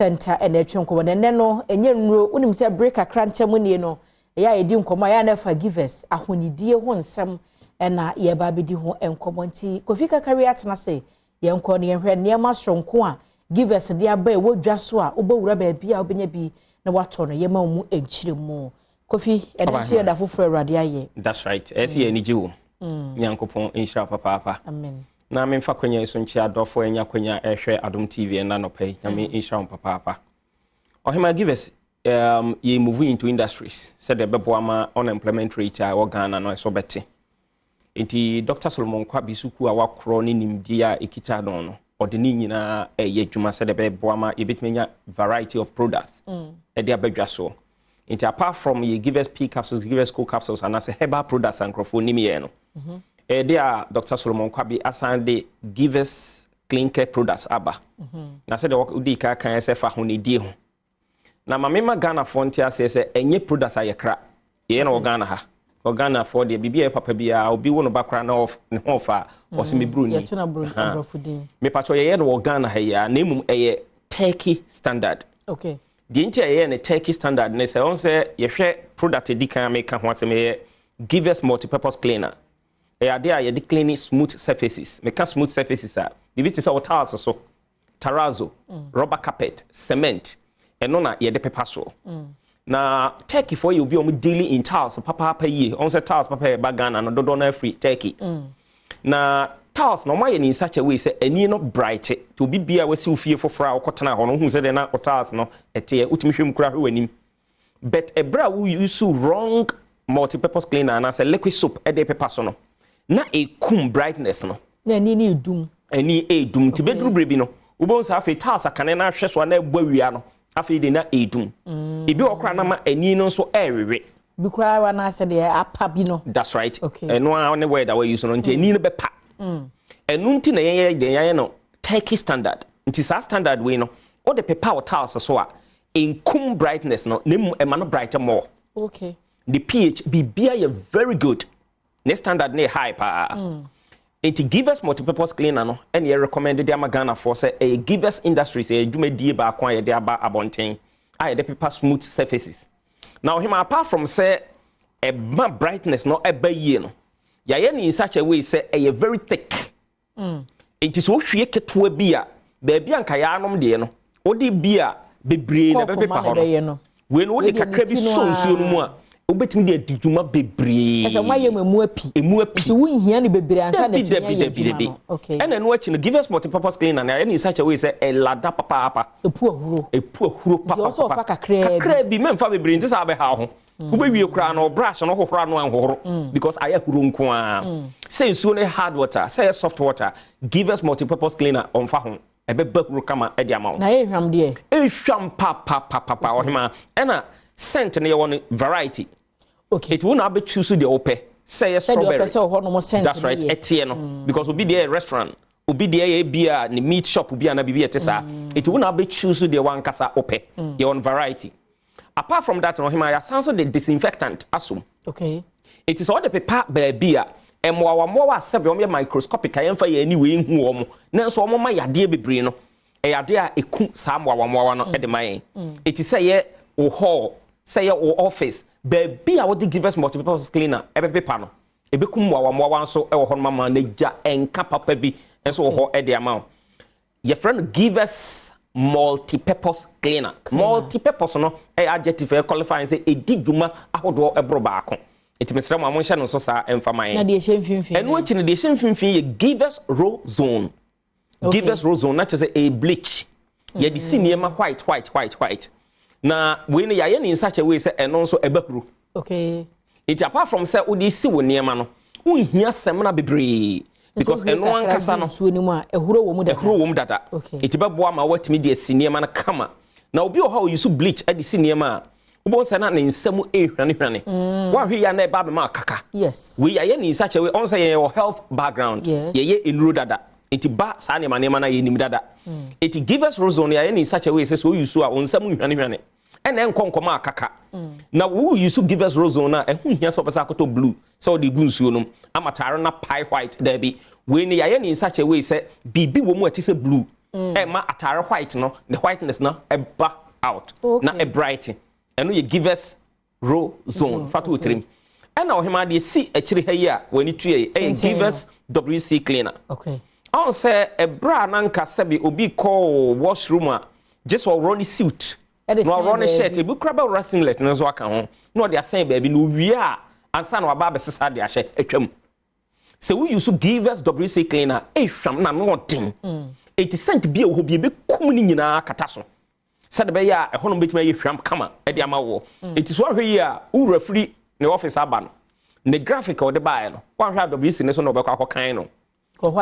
Center ɛna ɛtwe nkɔmmɔ. Na ɛnɛ no, ɛnyɛ nnuro. Wonim sɛ bere kakra ntɛm nie no, ɛyɛ a yɛdi nkɔmmɔ a yɛ a na ɛfa Givers ahonidie ho nsɛm ɛna yɛba abɛdi ho nkɔmmɔ. Nti Kofi Kakari atena se yɛnkɔ ne yɛhwɛ nneɛma soronko a Givers de aba ɛwɔ dwa so a wobɛwura baabi a wobɛnya bi na watɔ no. Yɛma wo mu nkyerɛ mu. Kofi, ɛno nso yɛ da foforɔ Awurade ayɛ. That's right. Ɛsɛ yɛ anigye wɔ Nyankopɔn nhyira papaapa. Amen. Na memfa kwanya yi so nkyɛ adɔfoɔ anya kwanya ɛhwɛ Adom TV ɛna nɔpɛ yi. Nyame nhyira wo papaapa. Ɔhema, Givers yɛ move into industries sɛdeɛ ɛbɛboa ma unemployment rate a ɛwɔ Ghana no ɛso bɛte. Nti Dr Solomon Kwabi sukuu a wakorɔ ne nimdeɛ a ɛkita no, ɔde ne nyinaa ɛyɛ adwuma sɛdeɛ ɛbɛboa ma yɛbɛtumi anya variety of products ɛde abɛdwa soɔ. Nti apart from yɛ Givers P capsules, Givers Co capsules anaasɛ herbal products a nkurɔfoɔ nim yɛn no, ɛde a Dr Solomon Kwabi asan de Givers Clean Care products aba. Na sɛdeɛ wodi ka kan sɛ fa honidie ho na ma mema Ghanafoɔ nte aseɛ sɛ ɛnyɛ products a yɛkra yɛyɛ no wɔ Ghana ha. Wɔ Ghanafoɔ deɛ, biribi a ɛyɛ papa biara, obi wo no ba koraa na ne ho ɔfa a, ɔsɛ me buroni. Yɛto no aborɔfo din. Mepatwɛ, yɛyɛ no wɔ Ghana ha yi a, na mmom ɛyɛ Turkey standard. Deɛ nti a yɛyɛ no Turkey standard ne sɛ ɔn sɛ yɛhwɛ product edi kan a meka ho asɛm, yɛyɛ Givers Multipurpose Cleaner. Ɛyɛ adeɛ a yɛde clean smooth surfaces. Meka smooth surfaces a, biribi te sɛ wo tiles so, terrazzo, rubber carpet, cement, ɛno na yɛde pepa soɔ. Na Turkeyfoɔ yɛ obi a wɔn dealing in tiles papaapa yie. Ɔn sɛ tiles papa yɛ ba Ghana no, dodoɔ no afiri Turkey. Na tiles na wɔn ayɛ ne in such a way sɛ ani no bright te. Obi bia wasi wo fie foforɔ a wɔkɔtena hɔ no, ohun sɛ deɛ na tiles no ɛteɛ, wotumi hwɛ mu kura hwɛ w'anim. But ɛberɛ a wo use wrong multipurpose cleaner anaasɛ liquid soap ɛde pepa so no, na ekum brightness no. Na ani ne edum. Ani edum. Nti bɛduru bere bi no, wobɛhu sɛ afei tiles akane no ahwɛ so a na ɛbɔ awia no, afei de na edum. Ebi wɔ koraa na ma ani no nso ɛrewewe. Bi koraa wa na asɛ deɛ apa bi no. That's right. Ɛno a ne word a wɔyi so no, nti ani no bɛpa. Ɛno nti na yɛyɛ deɛ yɛayɛ no Turkey standard. Nti saa standard wei no, wode pepa wo tiles so a, nkum brightness no, na mmom ɛma no bright more. The pH biribia yɛ very good. Ne standard ne yɛ high paa. Nti Givers Multipurpose Cleaner no ɛne yɛ recommend de ama Ghanafoɔ sɛ ɛyɛ Givers Industries, ɛyɛ dwumadie baako a yɛde aba abɔnten a yɛde pepa smooth surfaces. Na ɔhema, apart from sɛ ɛma brightness no ɛba yie no, yɛayɛ ne in such a way sɛ ɛyɛ very thick. Nti sɛ wohwie ketewa bi a, baabi a nka yɛanom deɛ no, wode bi a bebree na ɛbɛpepa hɔ no, wei no wode kakra bi sɔ nsuo no mu a, wobɛtumi de adi dwuma bebree. Ɛsɛ wɔn ayɛ mu emu api. Emu api. Nti wonhia no bebree ansa na ɛtumi ayɛ adwuma no. Okay. Ɛna ɛno akyi no, Givers Multipurpose Cleaner na ayɛ ne in such a way sɛ ɛlada papaapa. Epu ahuro. Epu ahuro papaapa. Nti ɔsɛ ɔfa kakraa bi. Kakraa bi, mɛmfa bebree nti sɛ abɛha ho. Wobɛwie koraa no, brush no hohoro ano anhohoro because ayɛ ahuro nko ara. Sɛ nsuo no yɛ hard water, sɛ ɛyɛ soft water, Givers Multipurpose Cleaner ɔmfa ho. Ɛbɛba huro kama ɛde ama wo. Na ɛyɛ hwam deɛ? Ehwam papapapa, ɔhema. Ɛna scent no, yɛwɔ no variety. Eti wo na abɛtu so deɛ wopɛ, sɛ ɛyɛ strawberry. Sɛdeɛ ɔpɛ sɛ ɔhɔ nom scent. That's right, ɛteɛ no. Because obi deɛ yɛ restaurant, obi deɛ yɛ bi a ne meat shop bi a na biribi ɛte saa. Eti wo na abɛtu so deɛ wankasa wopɛ. Yɛwɔ no variety. Apart from that no, ɔhema, yɛasan so de disinfectant asom. Eti sɛ ɔde pepa baabi a mmoawa mmoawa a sɛbi wɔn yɛ microscopic a yɛmfa yɛn ani wei nhu wɔn, nanso wɔn ma yadeɛ bebree no, ɛyɛ adeɛ a eku saa mmoawa mmoawa no ɛde ma yɛn. Eti sɛ yɛ wo hall, sɛ yɛ wo office, baabi a wɔde Givers Multipurpose Cleaner ɛbɛpepa no, ebekum mmoawa mmoawa nso ɛwɔ hɔ nom ama n'agya ɛnka papa bi nso wɔ hɔ ɛde ama wo. Yɛfrɛ no Givers Multipurpose Cleaner. Multipurpose no ɛyɛ adjective ɛyɛ qualifying sɛ edi dwuma ahodoɔ ɛboro baako. Nti mesrɛ mo a monhyɛ no nso saa ɛmfa ma yɛn. Na deɛ ɛhyɛ mfimfini? Ɛno akyi no, deɛ ɛhyɛ mfimfini yɛ Givers Rozone. Givers Rozone na kyerɛ sɛ ɛyɛ bleach. Yɛde si nneɛma white white white white. Na wei no, yɛayɛ ne in such a way sɛ ɛno nso ɛbɛhuro. Nti apart from sɛ wode si wo nneɛma no, wonhia sɛmina bebree because ɛno ankasa no nsuo no mu a, ɛhuro wɔ mu dada. Ɛhuro wɔ mu dada. Nti bɛboa ma woatumi de asi nneɛma no kama. Na obi wɔ hɔ a oyi so bleach de si nneɛma a, wobɛhu sɛ na ne nsam ɛrehwanehwane. Woahwɛ yi a, na ɛba abɛma akaka. Wei yɛayɛ ne in such a way ɔn sɛ yɛn wɔ health background. Yɛyɛ nnuro dada. Nti ba saa nneɛma nneɛma no a, yɛnim dada. Nti Givers Rozone no, yɛayɛ ne in such a way sɛ oyi so a, wo nsam nhwanehwane ɛna ɛnkɔ nkɔmɔ akaka. Na woyi so Givers Rozone no a, ɛho hia sɛ wopɛ sɛ akɔtɔ blue sɛ wode gu nsuo no mu ama taare no pae white. Daabi, wei no yɛayɛ ne in such a way sɛ biribi wɔ mu a ɛte sɛ blue. Ɛma atare white no, the whiteness no ɛba out na ɛbright. Ɛno yɛ Givers Rozone. Fa to tirim. Ɛna ɔhema deɛ si akyire ha yi a w'ani tua yi, ɛyɛ Givers WC Cleaner. Ɔn sɛ ɛberɛ a nanka sɛbi obi kɔɔ washroom a, gye sɛ ɔworɔ ne suit na ɔworɔ ne shirt, ebi kora bɛworɔ singlet no nso aka ho na ɔde asɛn baabi na owie a ansa na waba abɛsesa de ahyɛ atwam. Sɛ woyi so Givers WC Cleaner, ɛhwam na no ɔden, eti scent bi a ɛwɔ hɔ bi ebekum ne nyinaa kata so sɛde bɛyɛ a ɛhɔnom bɛtumi ayɛ hwam kama ɛde ama wɔ. Eti so ahwɛ yi a wowura firi ne office aba no, ne graphic a ɔde baeɛ no, woahwɛ a WC ne so na ɔbɛkɔ akɔkan no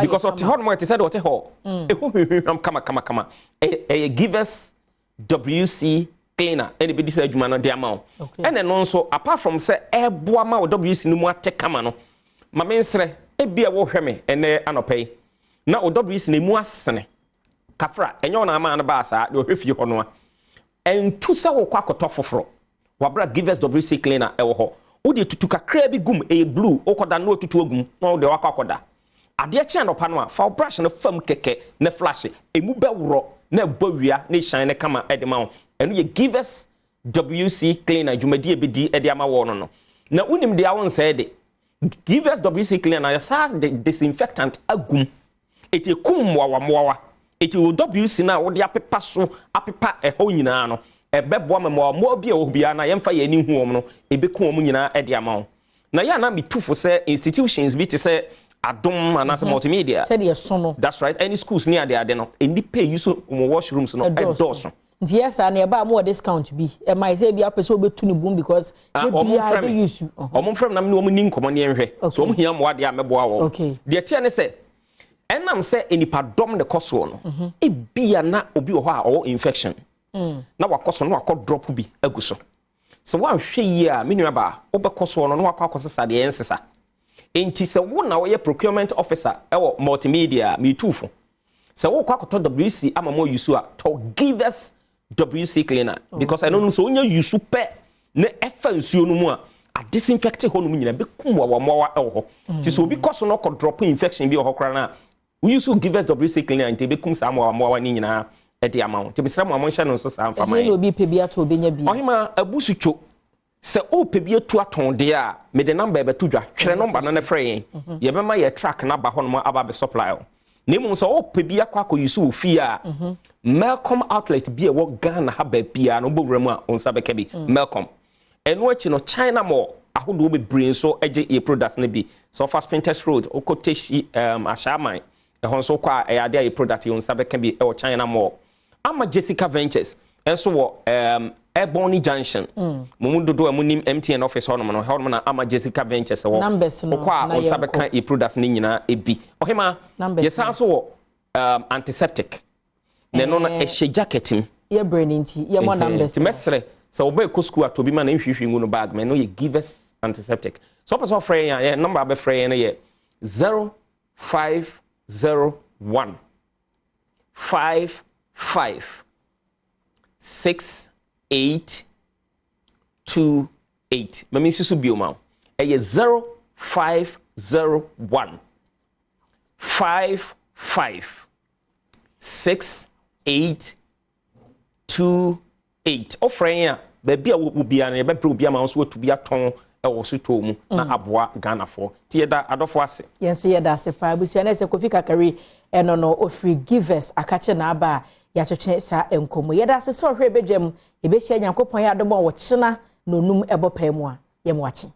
because ɔte hɔ nom, ɛte sɛ deɛ ɔte hɔ, ɛho hwehwehwam kama kama kama. Ɛyɛ Givers WC Cleaner ɛna ɛbɛdi sɛ adwuma no de ama wo. Ɛna ɛno nso, apart from sɛ ɛboa ma wo WC no mu ate kama no, ma mensrɛ, ebi a wɔhwɛ me ɛnɛ anɔpɛ yi na wo WC no emu asene kafra, ɛnyɛ wɔn ama no baa saa deɛ ɔhwɛ fie hɔ no a, ɛntu sɛ wokɔ akɔtɔ foforɔ. Wabra Givers WC Cleaner ɛwɔ hɔ, wode tutu kakraa bi gum, ɛyɛ blue, wokɔda na watutu agum na wode wakɔ akɔda. Adeɛ kyɛn anɔpa no a, fa wo brush no fam kɛkɛ na flush, emu bɛworɔ na ɛbɔ wia na ɛhyɛn ne kama ɛde ma wo. Ɛno yɛ Givers WC Cleaner dwumadie bɛdi ɛde ama wɔ no. Na wonim deɛ awo nsɛɛ de Givers WC Cleaner na yɛsaa de disinfectant agum, eti ekum mmoawa mmoawa. Eti wo WC no a wode apepa so apepa ɛhɔ nyinaa no, ɛbɛboa ma mmoawa mmoawa bi a ɛwɔ hɔ biara na yɛmfa yɛn ani hu wɔn no, ebeku wɔn nyinaa ɛde ama wo. Na yɛ ana metu fo sɛ institutions bi te sɛ Adom anaasɛ Multimedia, sɛdeɛ so no. That's right, ɛne schools ne ade ade no, nnipa eyi so wɔn washrooms no ɛdɔɔso. Nti yɛ saa na ɛba a, mo wɔ discount bi ɛma yɛ sɛ ebi apɛ sɛ obetu ne boom because ne biara bɛ use. Ɔmo nfrɛ mi na mi ne wɔn ni nkɔmɔ ne yɛn hwɛ so wɔn hia mmoa deɛ a, mɛboa wɔn. Deɛ teɛ ne sɛ ɛnam sɛ nipadɔm ne kɔ soɔ no, ebia na obi wɔ hɔ a ɔwɔ infection na wakɔ so na wakɔ drop bi agu so. Sɛ woanhwɛ yie a, me nua baa, wobɛkɔ soɔ no na wakɔ akɔsesa deɛ ɛnsesa. Nti sɛ wo na wɔyɛ procurement officer ɛwɔ Multimedia, meetuufo sɛ wokɔ akɔtɔ WC ama mo use a, tɔ Givers WC Cleaner because ɛno no sɛ wonya use pɛ na ɛfa nsuo no mu a, adisinfect hɔ nom nyinaa, bɛkum mmoawa ɛwɔ hɔ. Nti sɛ obi kɔ so na ɔkɔ drop infection bi wɔ hɔ koraa no a, woyi so Givers WC Cleaner nti ɛbɛkum saa mmoawa mmoawa no nyinaa ɛde ama wo. Nti mesrɛ mo a monhyɛ no nso saa mfama. Ɛhe na obi pɛ bi ato obɛnya bi? Ɔhema abusu two, sɛ wopɛ bi atu atɔn deɛ a, mede number bɛto dwa. Twerɛ number no ne frɛ yɛn, yɛbɛma yɛ truck no aba hɔnom aba abɛ supply wo. Na mmom sɛ wopɛ bi akɔ akɔyi so wɔ fie a, Melcom outlet bi a ɛwɔ Ghana ha baabiara no, wobɛwura mu a, wo nsa bɛka bi. Melcom. Ɛno akyi no, China Mall ahodoɔ bebree nso gye yɛ products no bi. Sɛ ɔfa Spintex Road, wokɔ Teshie Ahyɛaman ɛhɔ nso kɔ a, ɛyɛ adeɛ a yɛ product yɛ wo nsa bɛka bi ɛwɔ China Mall. Ama Jessica Ventures ɛnso wɔ Ebony Junction. Mo mu dodoɔ a mo nim MTN office hɔnom no, hɔnom na Ama Jessica Ventures wɔ. Numbers no. Wokɔ a, na wo nsa yɛnkɔ. bɛka yɛ products no nyinaa ebi. Ɔhema, Numbers. yɛsan so wɔ antiseptic na ɛno no ɛhyɛ jacket mu. Yɛ brɛ ne nti yɛmɔ numbers. Nti mɛsrɛ sɛ wobɛ kɔ school atɔ bi ma na nhwehwɛ ngu no bag ma. Ɛno yɛ Givers Antiseptic. Sɛ wopɛ sɛ ɔfrɛ yɛn a, yɛ number a bɛfrɛ yɛn no yɛ 0501 55 68 28. Mami nsi so bio ma wo, ɛyɛ 0501 55 68 28. Ɔfrɛ yɛn a, baabi a wɔ biara no, yɛbɛbrɛ obi ama wo nso watu bi atɔn ɛwɔ so tɔn mu na aboa Ghanafoɔ. Nti yɛda adɔfoɔ ase. Yɛn nso yɛda ase paa, abusua. No sɛ Kofi Kakari ɛno no ofiri Givers akakye n'aba a yɛatwetwe saa nkɔmmɔ. Yɛda ase sɛ ɔhwɛ bɛdwam. Yɛbɛhyia, Nyankopɔn yɛ adom a, wɔkyena na onum ɛbɔ pɛɛ mu a, yɛmo akye.